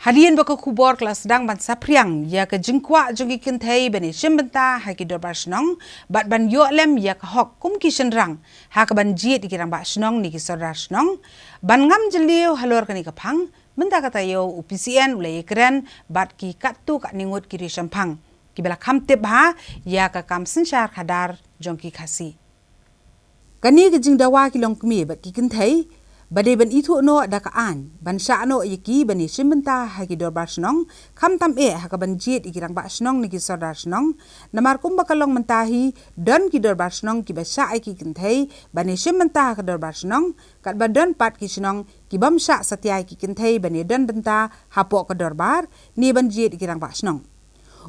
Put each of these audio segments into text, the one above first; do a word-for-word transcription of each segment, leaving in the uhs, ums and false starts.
Hadien ba ka khubor ka la sdang ban saphriang ïa ka jingkwah jong ki kynthei ban ïashim bynta ha ki dorbar shnong bad ban ïoh lem ïa ka hok kum ki shynrang ha kaban jied ïa ki rangbah shnong ne ki sordar shnong, ban ngam jylliew halor kane ka phang, mynta ka taïew u P C N u la ïakren bad ki katto katne ngut ki riewshemphang kiba la kham tip bha ïa ka kam synshar khadar jong ki Khasi. Kane ka jingdawa ki longkmie bad ki kynthei ba dei ban ithuh noh da ka aiñ ban shah noh ïa ki ban ïashim bynta ha ki dorbar shnong, khamtam eh ha kaban jied ïa ki rangbah shnong ne ki sordar shnong. Namar kumba ka long mynta hi, don ki dorbar shnong kiba shah ïa ki kynthei ban ïashim bynta ha ka dorbar shnong, katba don pat ki shnong ki bym shah satia ïa ki kynthei ban ïadon bynta hapoh ka dorbar ne ban jied ïa ki rangbah shnong.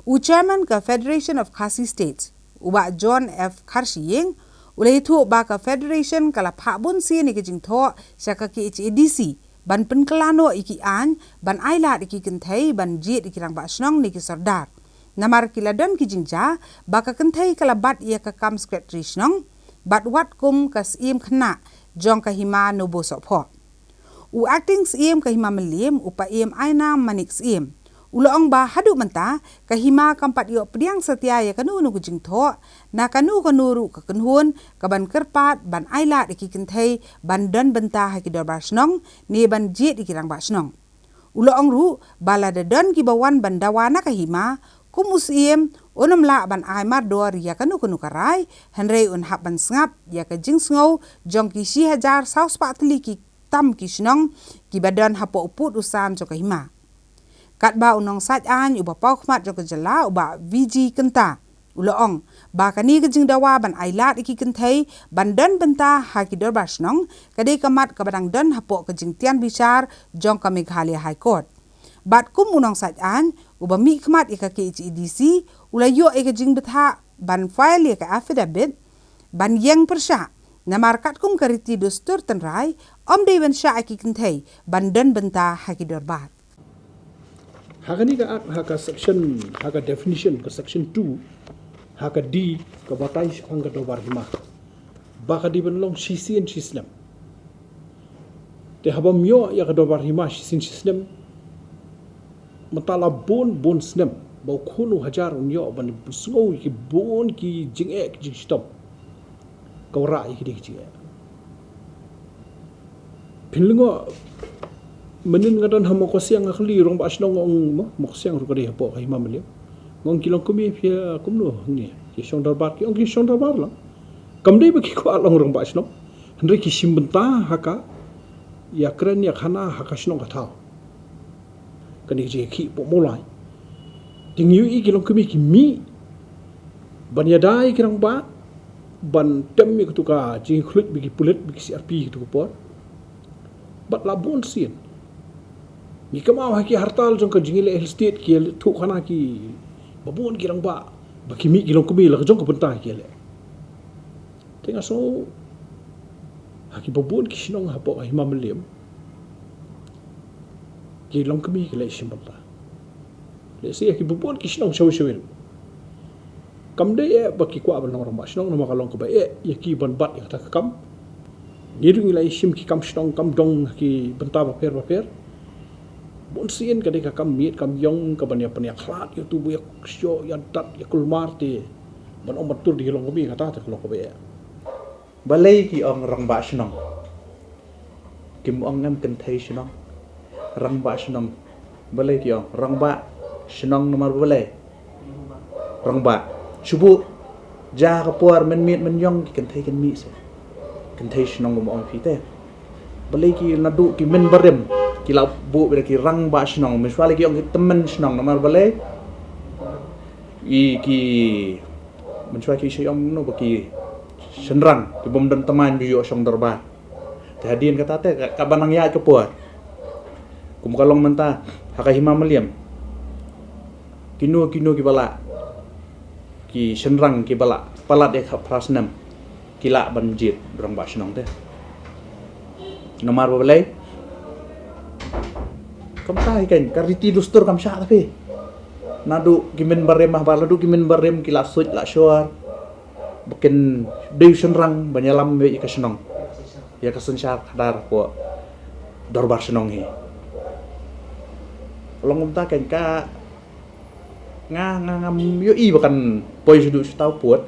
U chairman ka Federation of Khasi States, u Bah John F Kharshiing, u la ïathuh ba ka federation ka la phah bun sien ïa ka jingthoh sha ka K H A D C ban pynkylla noh ïa ki aiñ ban ailad ïa ki kynthei ban jied ïa ki rangbah shnong ne ki sordar. Namar ki la don ki jingjia ba ka kynthei ka la bat ïa ka kam secretary shnong bad wat kum ka syiem khynnah jong ka hima Nobosohphoh. U acting syiem ka hima Mylliem, u Paiem Ainam Manik Syiem, u la ong ba haduh mynta ka hima kam pat ïoh pdiang satia ïa kano kano ka jingthoh na kano kano ruh ka kynhun kaban kyrpad ban ailad ïa ki kynthei ban don bynta ha ki dorbar shnong ne ban jied ïa ki rangbah shnong. U la ong ruh ba lada don kiba wan ban dawa na ka hima, kum u syiem un ym lah ban ai mardor ïa kano kano ka rai, hynrei un hap ban sngap ïa ka jingsngew jong ki shi hajar saw spah tylli ki tam ki shnong kiba don hapoh u pud u sam jong ka hima. Katba u nongsait aiñ uba paw khmat jong ka jylla, u Bah V G Kynta, u la ong ba kane ka jingdawa ban ailad ïa ki kynthei ban don bynta ha ki dorbar shnong ka dei ka mat kaba dang don hapoh ka jingtian bishar jong ka Meghalaya High Court. Bad kum u nongsait aiñ uba mih khmat ïa ka K H A D C, u la ïoh ïa ka jingbthah ban file ïa ka affidavit ban ïeng pyrshah, namar katkum ka riti dustur tynrai, ym dei ban shah ïa ki kynthei ban don bynta ha ki dorbar. Ha kane ka act, ha ka section, ha ka definition ka section two, ha ka D, ka batai shaphang ka dorbar hima ba ka dei ban long shisien shisnem. Te haba ym ïoh ïa ka dorbar hima shisien shisnem, mynta la bun bun snem ba u khun u hajar un ïoh ban sngew ïa ki bun ki jingeh ki jingshitom. Ka wanrah ïa ki dei ki jingeh. Phin lyngngoh, mynnin nga don ha Mawkasiang, nga kylli u rangbah shnong, ong, ma, Mawkasiang ruh ka dei hapoh ka hima Mylliem. Nga ong, ki longkmie phi ïa kumno hangne, ki shong dorbar? Ki ong ki shong dorbar lang. Kam dei ba ki kwah long rangbah shnong, hynrei ki shim bynta ha ka ïakren ïakhana ha ka shnong ka thaw. Kane ka jingïakhih pok mawlai. Te ngi ïohi ki longkmie ki mih ban ïada ïa ki rangbah, ban tem ïa katu ka jingkhluit bad ki pulit bad ki C R P katu ka por. Bad la bun sien ngi kynmaw ha ki hartal jong ka Jingïaleh Hill State, ki ïathuhkhana ki ba bun ki rangbah ba ki mih ki longkmie la ka jong ka bynta ki ïaleh. Te nga sngew ha ki ba bun ki shnong hapoh ka hima Mylliem, ki longkmie ki leh shim bynta. Lehse ha ki ba bun ki shnong shawei shawei ruh kam dei eh ba ki kwah ban long rangbah shnong, namar ka long kaba eh ïa ki ban bat ïa kata ka kam. Ngi ruh ngi la ïashim ki kam shnong kam dong ha ki bynta bapher bapher. Bun sien ka dei ka kam miet kam ïong, kaban ïa pynïakhlad ïa utu ba ïa shoh ïa dat ïa kulmar, te ban ong ban tur da ki longkmie, kata te ka long kaba eh. Balei ki ong rangbah shnong? Kim ong em kynthei shnong? Rangbah shnong. Balei ki ong rangbah shnong, namar balei? Rangbah. Shu buh ja ka por mynmiet mynïong, ki kynthei kin mih seh. Kynthei shnong kumba ong phi te. Balei ki naduh ki mynbarim ki la buh bad ki rangbah shnong, mynshuwa lei ki ong ki tymmen shnong, namar balei? I ki, mynshuwa ki shu ong no ba ki shynrang ki bym don tymmen ba ïoh shong dorbar. Te hadien kata te ka, kaba nang ïaid ka por, kum ka long mynta ha ka hima Mylliem, kino kino kiba lah, ki shynrang kiba lah palat ïa ka phra snem, ki lah ban jied rangbah shnong te. Namar ba balei? Kumta hi kan, ka riti dustur kam shah, tapi naduh ki mynbarim, haba la duh ki mynbarim ki la suit la shor, ba kin dei u shynrang ban ïalam ïa ka shnong, ïa ka synshar khadar hapoh dorbar shnong hi. Long kumta kein ka nga nga ngam ïohi ba kan poi shuh shuh shuh tau put.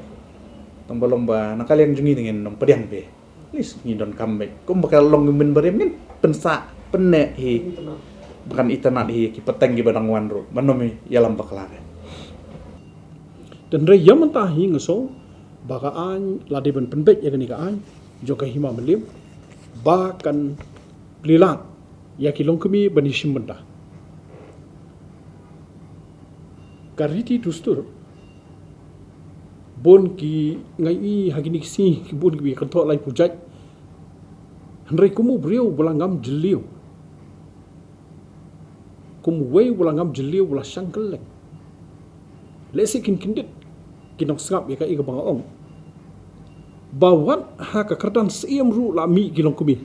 Tang ba long ba na ka liang jong ngi ngin ym pdiang phi. At least ngi donkam beit. Kumba ka long mynbarim ngin pynsah pynneh hi. Ba kan itynnad hi ki pateng kiba dang wan ruh. Ban ym ïalam bakla. Te hynrei ïa mynta hi nga sngew ba ka aiñ la dei ban pynbeit ïa kane ka aiñ jong ka hima mylliem ba kan plie lad ïa ki longkmie ban ïashim bynta. Ka riti dustur bun ki, nga ïohi ha kine ki sngi ki bun kiba ïakynthok laiphew jait. Hynrei kum u briew ba la ngam jylliew, kum uwei u la ngam jylliew, u la shang kylleng, lehse kin kyndit ki nongsngap ïa kaei kaba nga ong. Ba wat ha ka kyrdan Syiem ruh la mih ki longkmie.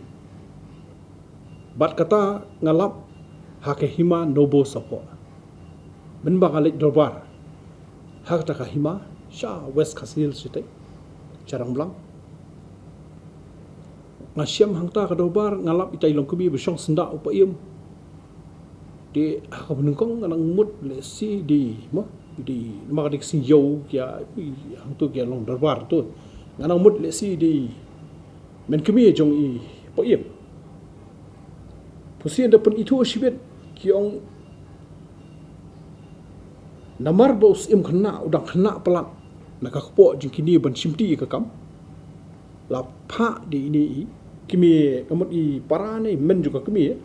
Bad kata nga lap ha ka hima Nobo Sapoh. Mynba nga leit dorbar ha kata ka hima sha West Khasi Hills shatei, sha Rangblang, nga shem hangta ka dorbar, nga lap ita i longkmie ba shong syndah u paiem. Te ha kaba nyngkong nga nang mut lehse dei, mo, dei, namar ka dei ka sngi ïew, ki ïa, hangto ki ïa long dorbar to. Nga nang mut lehse dei men kmie jong i paiem. Phusi ynda pynithuh shibit ki ong, namar ba u Syiem Khynnah u dang khynnah palat na ka kpoh jong kine ban shimti ïa ka kam. La phah da ine i kmie, ka mut i para ne i men jong ka kmie,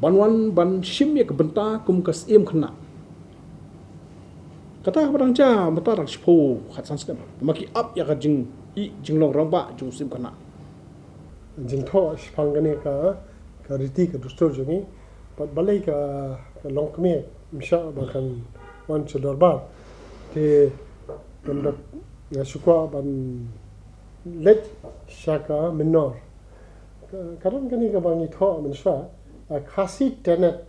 ban wan ban shim ïa ka bynta kum ka Syiem Khynnah. Kata kaba dang jia mynta dang shiphew khatsan snem. Namar ki ap ïa ka jingï jinglong rangbah jong u Syiem Khynnah. Jingthoh shaphang kane ka, ka riti ka dustur jong ngi. Bad balei ka, ka longkmie ym shah ba kan wan sha dorbar. Te nga dap, nga shu kwah ban leit sha ka mynnor. Ka, ka don kane kaba ngi thoh mynshuwa, a Khasi tenet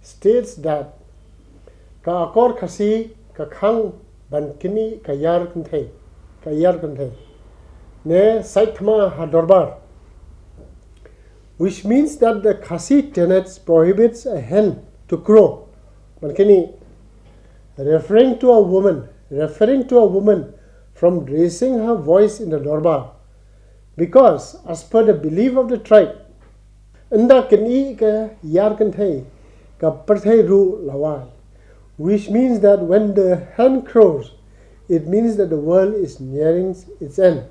states that ka akor Khasi ka khang ban knieh ka ïar kynthei, ka ïar kynthei ne sait thma ha dorbar, which means that the Khasi tenet prohibits a hen to crow, ban knieh, referring to a woman, referring to a woman from raising her voice in the dorbar, because as per the belief of the tribe, ynda knieh ka ïar kynthei, ka pyrthei ruh la wai, which means that when the hen crows, it means that the world is nearing its end.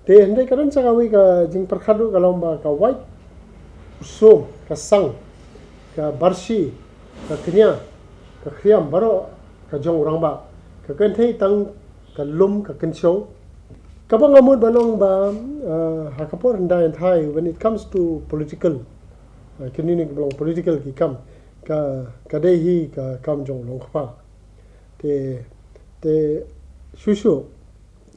Te hynrei ka don sa kawei ka jingpyrkhat ruh ka long ba ka wait, u sum, ka sang, ka barshi, ka kñia, ka khriam baroh ka jong u rangbah, ka kynthei tang ka lum ka kynshew. Kaba nga mut ban ong ba, eh, ha ka por hyndai hynthai, when it comes to political, eh, kine kiba long political ki kam, ka, ka dei hi ka kam jong u longkpa. Te, te shuh shuh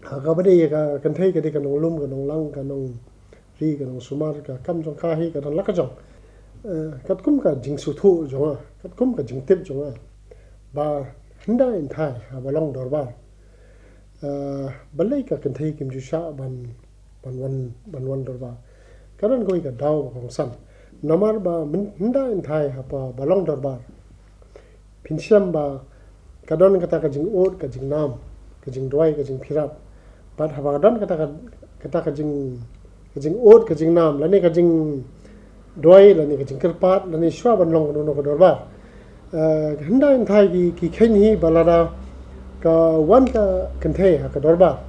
ha kaba dei ka kynthei ka dei ka nonglum, ka nonglang, ka nongri, ka nongsumar, ka kam jong ka hi ka don la ka jong. Eh, katkum ka jingsngewthuh jong nga, katkum ka jingtip jong nga, ba hyndai hynthai haba long dorbar, eh, balei ka kynthei kim ju shah ban, ban wan, ban wan dorbar? Ka don kawei ka daw ba kongsan. Namar ba myn-, hyndai hynthai haba long dorbar, phin shem ba ka don kata ka jingud ka jingnam, ka jingduwai ka jingpyrkhat. Bad haba ka don kata ka, kata ka jing, ka jingud ka jingnam, lane ka jingduwai, lane ka jingkyrpad, lane shuwa ban long kano kano ka dorbar, eh, hyndai hynthai ki, ki kheiñ hi ba lada ka wan ka kynthei ha ka dorbar,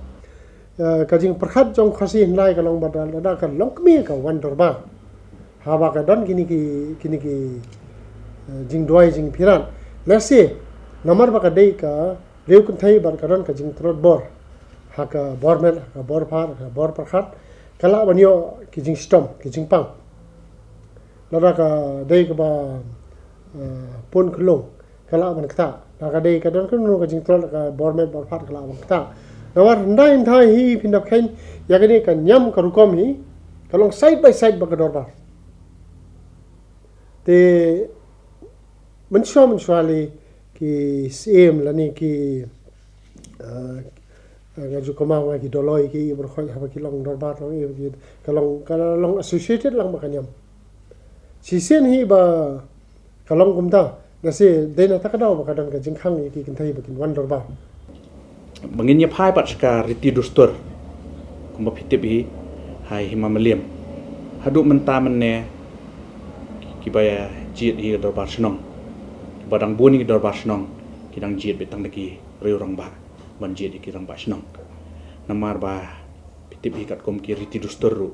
eh, ka jingpyrkhat jong Khasi hyndai ka long ba lada ka longkmie ka wan dorbar, haba ka don kine ki, kine ki, eh, jingduwai jingpyrkhat, lehse namar ba ka dei ka riew kynthei bad ka don ka jingtlot bor ha ka bor met, ha ka bor phad, ha ka bor pyrkhat, ka lah ban ïoh ki jingshitom, ki jingpang. Lada ka dei kaba, eh, pun khyllung, ka lah ban ktah. Lada ka dei ka don kano ka jingtlot, ka bor met bor phad, ka lah ban ktah. Namar hyndai hynthai hi phin dap kheiñ ïa kane ka niam ka rukom hi ka long side by side bad ka dorbar. Te mynshuwa mynshuwa lei ki syiem lane ki, eh, nga ju kynmaw nga ki Doloi ki, i baroh haba ki long dorbar long, i ki, ka long, ka long associated lang bad ka niam. Shisien hi ba Ka long kumta, nasi dei na ta ka daw ba ka don ka jingkhang ïa ki kynthei ba kin wan dorbar. Ba ngin ïa phai pat sha ka riti dustur, kumba phi tip hi, ha i Hima Mylliem. Haduh mynta mynne, kiba ïa jied hi ka dorbar shnong, kiba dang bun hi ka dorbar shnong, ki dang jied beit tang da ki riew rangbah ban jied ïa ki rangbah shnong. Namar ba phi tip hi katkum ki riti dustur ruh.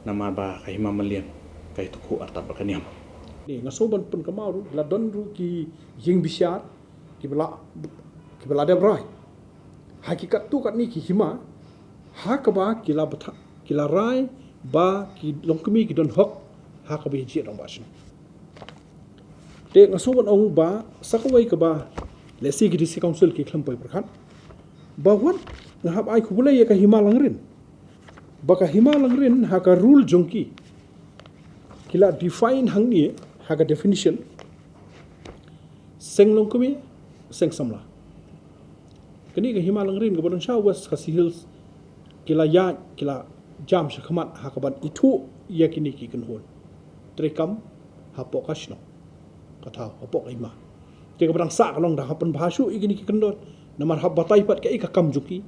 Namar ba ka Hima Mylliem ka ïa tukhu artat bad ka niam. Ni nga sngewbha ban pynkynmaw ruh, la don ruh ki ïing bishar kiba la, kiba la dep rai ha ki katto katne ki hima, ha kaba ki la btha, ki la rai ba ki longkmie ki don hok ha kaba ïa jied rangbah shnong. Te nga sngewbha ban ong ba sa kawei kaba lehse ki District Council ki khlem poi pyrkhat, ba wat nga hap ai khublei ïa ka Hima Langrin, ba ka Hima Langrin ha ka rule jong ki, ki la define hangne ha ka definition, seng longkmie, seng samla. Kane ka Hima Langrin kaba don sha West Khasi Hills, ki la ïaid, ki la jam sha khmat ha kaban ithuh ïa kine ki kynhun treikam hapoh ka shnong, ka thaw, hapoh ka hima. Te kaba dang sah ka long dang hap pynbha shuh ïa kine ki kyndon. Namar hap batai pat kaei ka kam jong ki,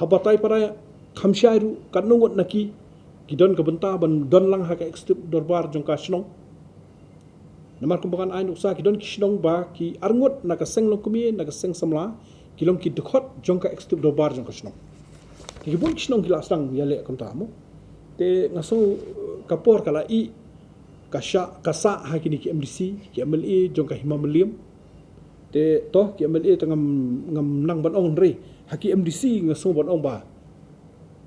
hap batai pat ïa kham shai ruh katno ngut na ki ki don ka bynta ban don lang ha ka executive dorbar jong ka shnong. Namar kumba ngan ai nuksa, ki don ki shnong ba ki arngut na ka seng longkmie, na ka seng samla, ki long ki dkhot jong ka executive dorbar jong ka shnong. Te ki bun ki shnong ki la sdang ïaleh kumta mo. Te nga sngew ka por ka la ih, ka sah, ka sah ha kine ki M D C, ki M L A jong ka Hima Mylliem. Te to ki M L A te ngam, ngam nang ban ong hynrei ha ki M D C nga sngew ban ong ba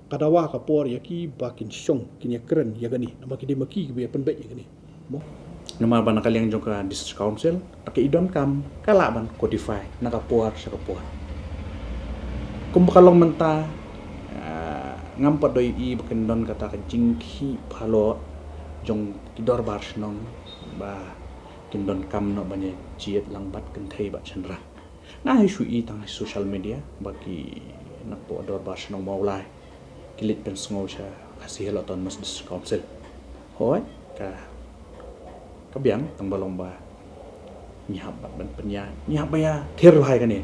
ka dawa ka por ïa ki ba kin shong, kin ïa kren ïa kane, namar ki dei ma ki kiba ïa pynbeit ïa kane mo. Namar ba na ka liang jong ka District Council, ta ka i donkam ka lah ban codify na ka por sha ka por. Kumba ka long mynta, ah, ngam pat dei i ba kin don kata ka jingkhih phalot jong ki dorbar shnong ba kin donkam noh ban ïa jied lang bad kynthei bad shynrang. Nga hi shu i tang ha social media ba ki nongpoh dorbar shnong Mawlai ki leit pynsngew sha Khasi Hills Autonomous District Council. Hooid, ka, ka biang, tang ba long ba ngi hap ban pynïaid, ngi hap ban ïa thir bha ïa kane.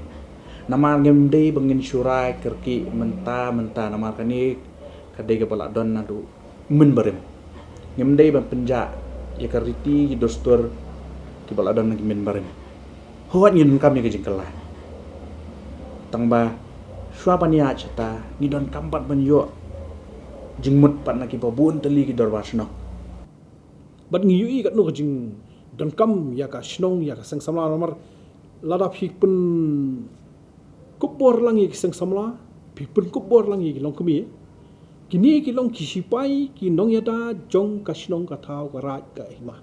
Namar ngim dei ba ngin shu rai kyrkieh mynta mynta, namar kane ka dei kaba la don naduh mynbarim. Ngim dei ban pynjah ïa ka riti ki dustur kiba la don na ki mynbarim. Hooid, ngi donkam ïa ka jingkylla. Tang ba shuwa ban ïaid shata ngi donkam pat ban ïoh jingmut pat na kiba bun tylli ki dorbar shnong. Bad ngi ïohi katno ka jingdonkam ïa ka shnong, ïa ka seng samla, namar lada phi pynkupbor lang ïa ki seng samla, phi pynkupbor lang ïa ki longkmie, kine ki long ki shipai, ki nongïada jong ka shnong, ka thaw, ka raid, ka hima.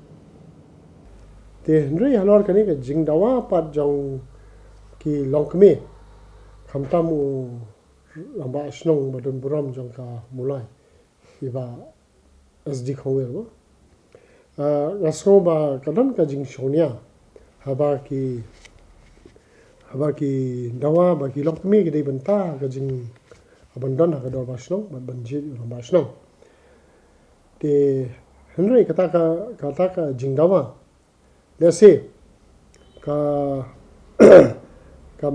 Te hynrei halor kane ka jingdawa pat jong ki longkmie, khamtam u rangbah shnong ba don burom jong ka Mawlai, i Bah S D Khongwel mo. Ah, nga sngew ba ka don ka jingshongnia haba ki, haba ki dawa ba ki longkmie ki dei bynta ka jing, ban don ha ka dorbar shnong, ban, ban jied ïa u rangbah shnong. Te hynrei kata ka, kata ka jingdawa, lehse ka, ka,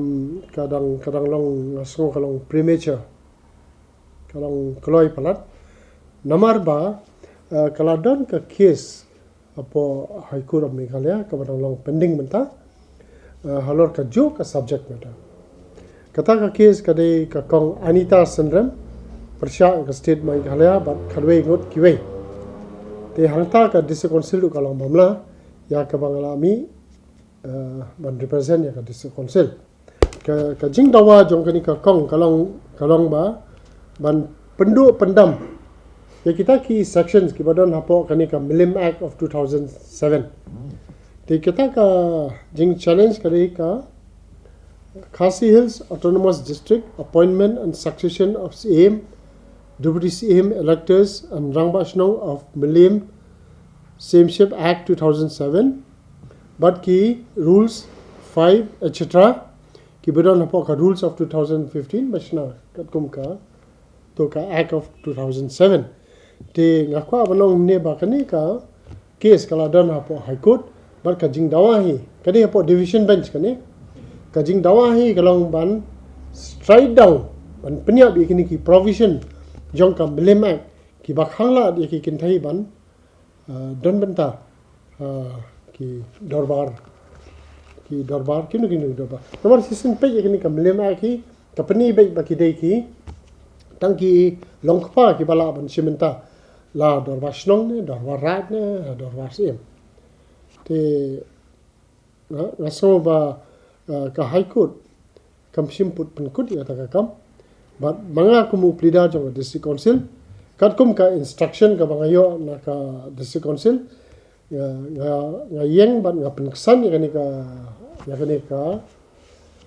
ka dang, ka dang long, nga sngew ka long premature, ka long kloi palat. Namar ba, eh, ka la don ka case hapoh High Court of Meghalaya kaba dang long pending mynta, eh, halor kajuh ka subject matter. Kata ka case ka dei ka Kong Anita Synrem, pyrshah ka State Meghalaya bad khatwei ngut kiwei. Te hangta ka District Council ruh ka long bamla ïa kaba nga la mih, eh, ban represent ïa ka District Council. Ka, ka jingdawa jong kane ka kong ka long, ka long ba ban pynduh pyndam ïa kita ki sections kiba don hapoh kane ka Mylliem Act of two thousand seven. Te kita ka jing challenge ka dei ka Khasi Hills Autonomous District Appointment and Succession of C M, Deputy C M, Electors and Rangbah Shnong of Mylliem Siem Ship Act two thousand seven, bad ki rules five, et cetera, kiba don hapoh ka rules of two thousand fifteen, ba shna katkum ka, to ka Act of two thousand seven. Te nga kwah ban ong ne ba kane ka case ka la don hapoh High Court, Bad ka jingdawa hi, ka dei hapoh division bench kane. Ka jingdawa hi ka long ban strike down, ban pynïap ïa kine ki provision jong ka Mylliem Act, kiba khanglad ïa ki kynthei ban, uh, don bynta, uh, ki dorbar, ki dorbar, kino kino ki dorbar. Namar shisien peit ïa kane ka Mylliem Act hi, ka pyni beit ba ki dei ki, tang ki longkpa kiba lah ban shim bynta, la dorbar shnong ne, dorbar raid ne, dorbar syiem. Te nga, nga sngew ba, uh, ka High Court kam shym put pynkut ïa kata ka kam. Bad ma nga kum u pleader jong ka District Council, katkum ka instruction kaba nga ïoh na ka District Council, nga, nga, nga ïeng bad nga pynksan ïa kane ka, ïa kane ka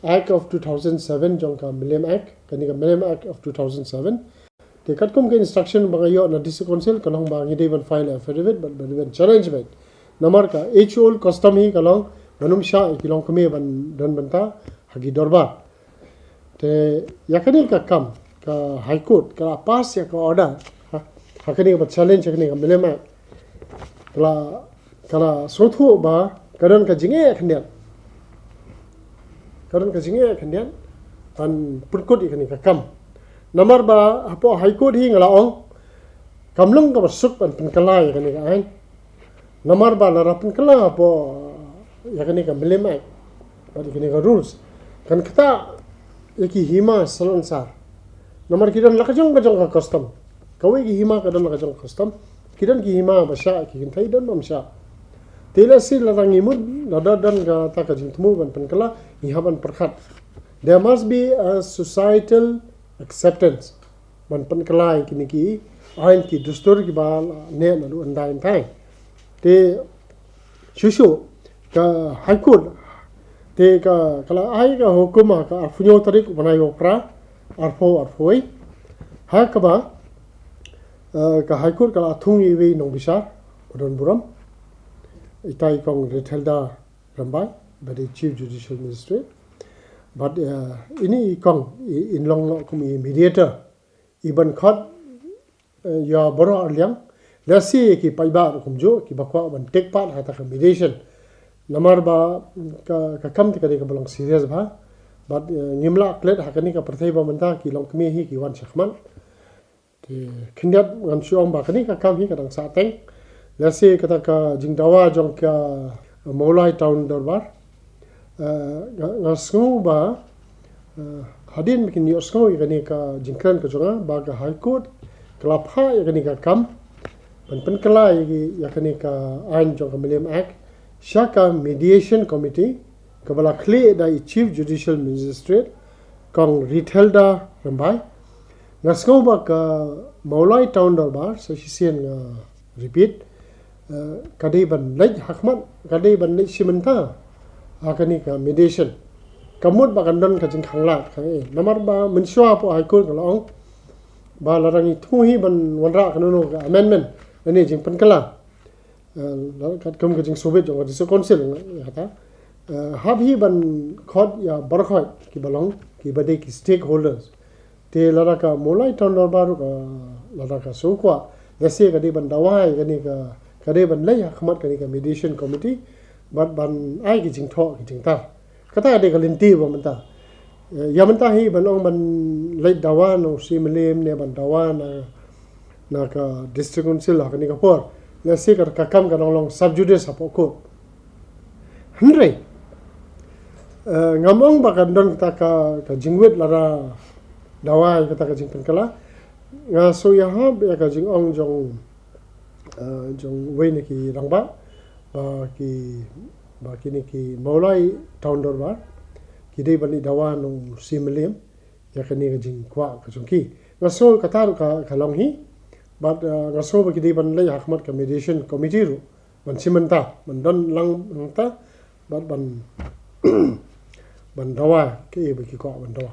Act of two thousand seven jong ka Mylliem Act, kane ka Mylliem Act of two thousand seven. Te katkum ka instruction ba nga ïoh na District Council, ka long ba ngi dei ban file affidavit bad, bad ban challenge beit. Namar ka age old custom hi ka long ban ym shah ïa ki longkmie ban don bynta ha ki dorbar. Te ïa kane ka kam, ka High Court ka la pass ïa ka order, ha, ha kane kaba challenge ïa kane ka Mylliem Act. Ka la, ka la sngewthuh ba ka don ka jingeh khyndiat, ka don ka jingeh khyndiat ban pynkut ïa kane ka kam. Namar ba hapoh High Court hi nga la ong, kam long kaba suk ban pynkylla ïa kane ka aiñ. Namar ba lada pynkylla hapoh ïa kane ka Mylliem Act bad ïa kane ka rules, kan ktah ïa ki hima salonsar. Namar ki don la ka jong ka jong ka custom. Kawei ki hima ka don la ka jong ka custom. Ki don ki hima ba shah, ki kynthei don bym shah. Te lehse lada ngi mut, lada don kata ka jingthmu ban pynkylla, ngi hap ban pyrkhat. There must be a societal acceptance ban pynkylla ïa kine ki aiñ ki dustur kiba la neh naduh hyndai hyndai. Te shuh shuh ka High Court te ka, ka la ai ka hukum ha ka arphew hynñiew tarik u bnai ba phra, arphew arphew wei, ha kaba, eh, ka High Court ka la thung ïa iwei i nongbishar ba don burom, ita i Kong Ritelda Rymbai, ba dei Chief Judicial Magistrate. Bad, eh, ine i Kong i, in long noh kum i mediator, i ban khot, eh, ïa baroh arliang, lehse ki paidbah ruh kumjuh kiba kwah ban take part ha kata ka mediation. Namar ba ka, ka kam te ka dei kaba long serious bha. Bad, eh, ngim lah klet ha kane ka pyrthei ba mynta ki longkmie hi ki wan shakhmat. Te khyndiat ngan shu ong ba kane ka kam hi ka dang sahteng. Lehse kata ka jingdawa jong ka Mawlai Town Dorbar, eh, nga, nga sngew ba, eh, hadien ba kin ïohsngew ïa kane ka jingkren ka jong nga ba ka High Court ka la phah ïa kane ka kam ban pynkylla ïa ki, ïa kane ka aiñ jong ka Mylliem Act sha ka Mediation Committee kaba la khlieh da i Chief Judicial Magistrate Kong Ritelda Rymbai. Nga sngew ba ka Mawlai Town Dorbar, sa shisien nga repeat, eh, ka dei ban leit hakhmat, ka dei ban leit shim bynta ha kane ka mediation. Ka mut ba kan don ka jingkhanglad ka, eh, namar ba mynshuwa hapoh High Court ka la ong ba lada ngi thmu hi ban wanrah kano kano ka amendment lane jingpynkylla, eh, la katkum ka jingsngewbit jong ka District Council, ïa kata, eh, hap hi ban khot ïa baroh kiba long, kiba dei ki stakeholders. Te lada ka Mawlai Town Dorbar ruh ka, lada ka shu kwah, lehse ka dei ban dawa ïa kane ka, ka dei ban leit hakhmat kane ka Mediation Committee bad ban ai ki jingthoh ki jingtar. Kata ka dei ka lynti ba mynta. Eh, ïa mynta hi ban ong ban leit dawa na u C Mylliem ne ban dawa na, na ka District Council ha kane ka por, lehse ka, ka kam ka dang long sub judice hapoh court. Hynrei, eh, ngam ong ba kan don kata ka, ka jingwit lada dawa ïa kata ka jingpynkylla. Nga sngew ïahap ïa ka jingong jong, eh, jong uwei na ki rangbah ba ki, ba kine ki Mawlai Town Dorbar ki dei ban leit dawa na u C Mylliem ïa kane ka jingkwah ka jong ki. Nga sngew kata ruh ka, ka long hi. Bad, eh, nga sngew ba ki dei ban leit hakhmat ka Mediation Committee ruh ban shim bynta, ban don lang bynta bad ban, ban dawa kaei ba ki kwah ban dawa.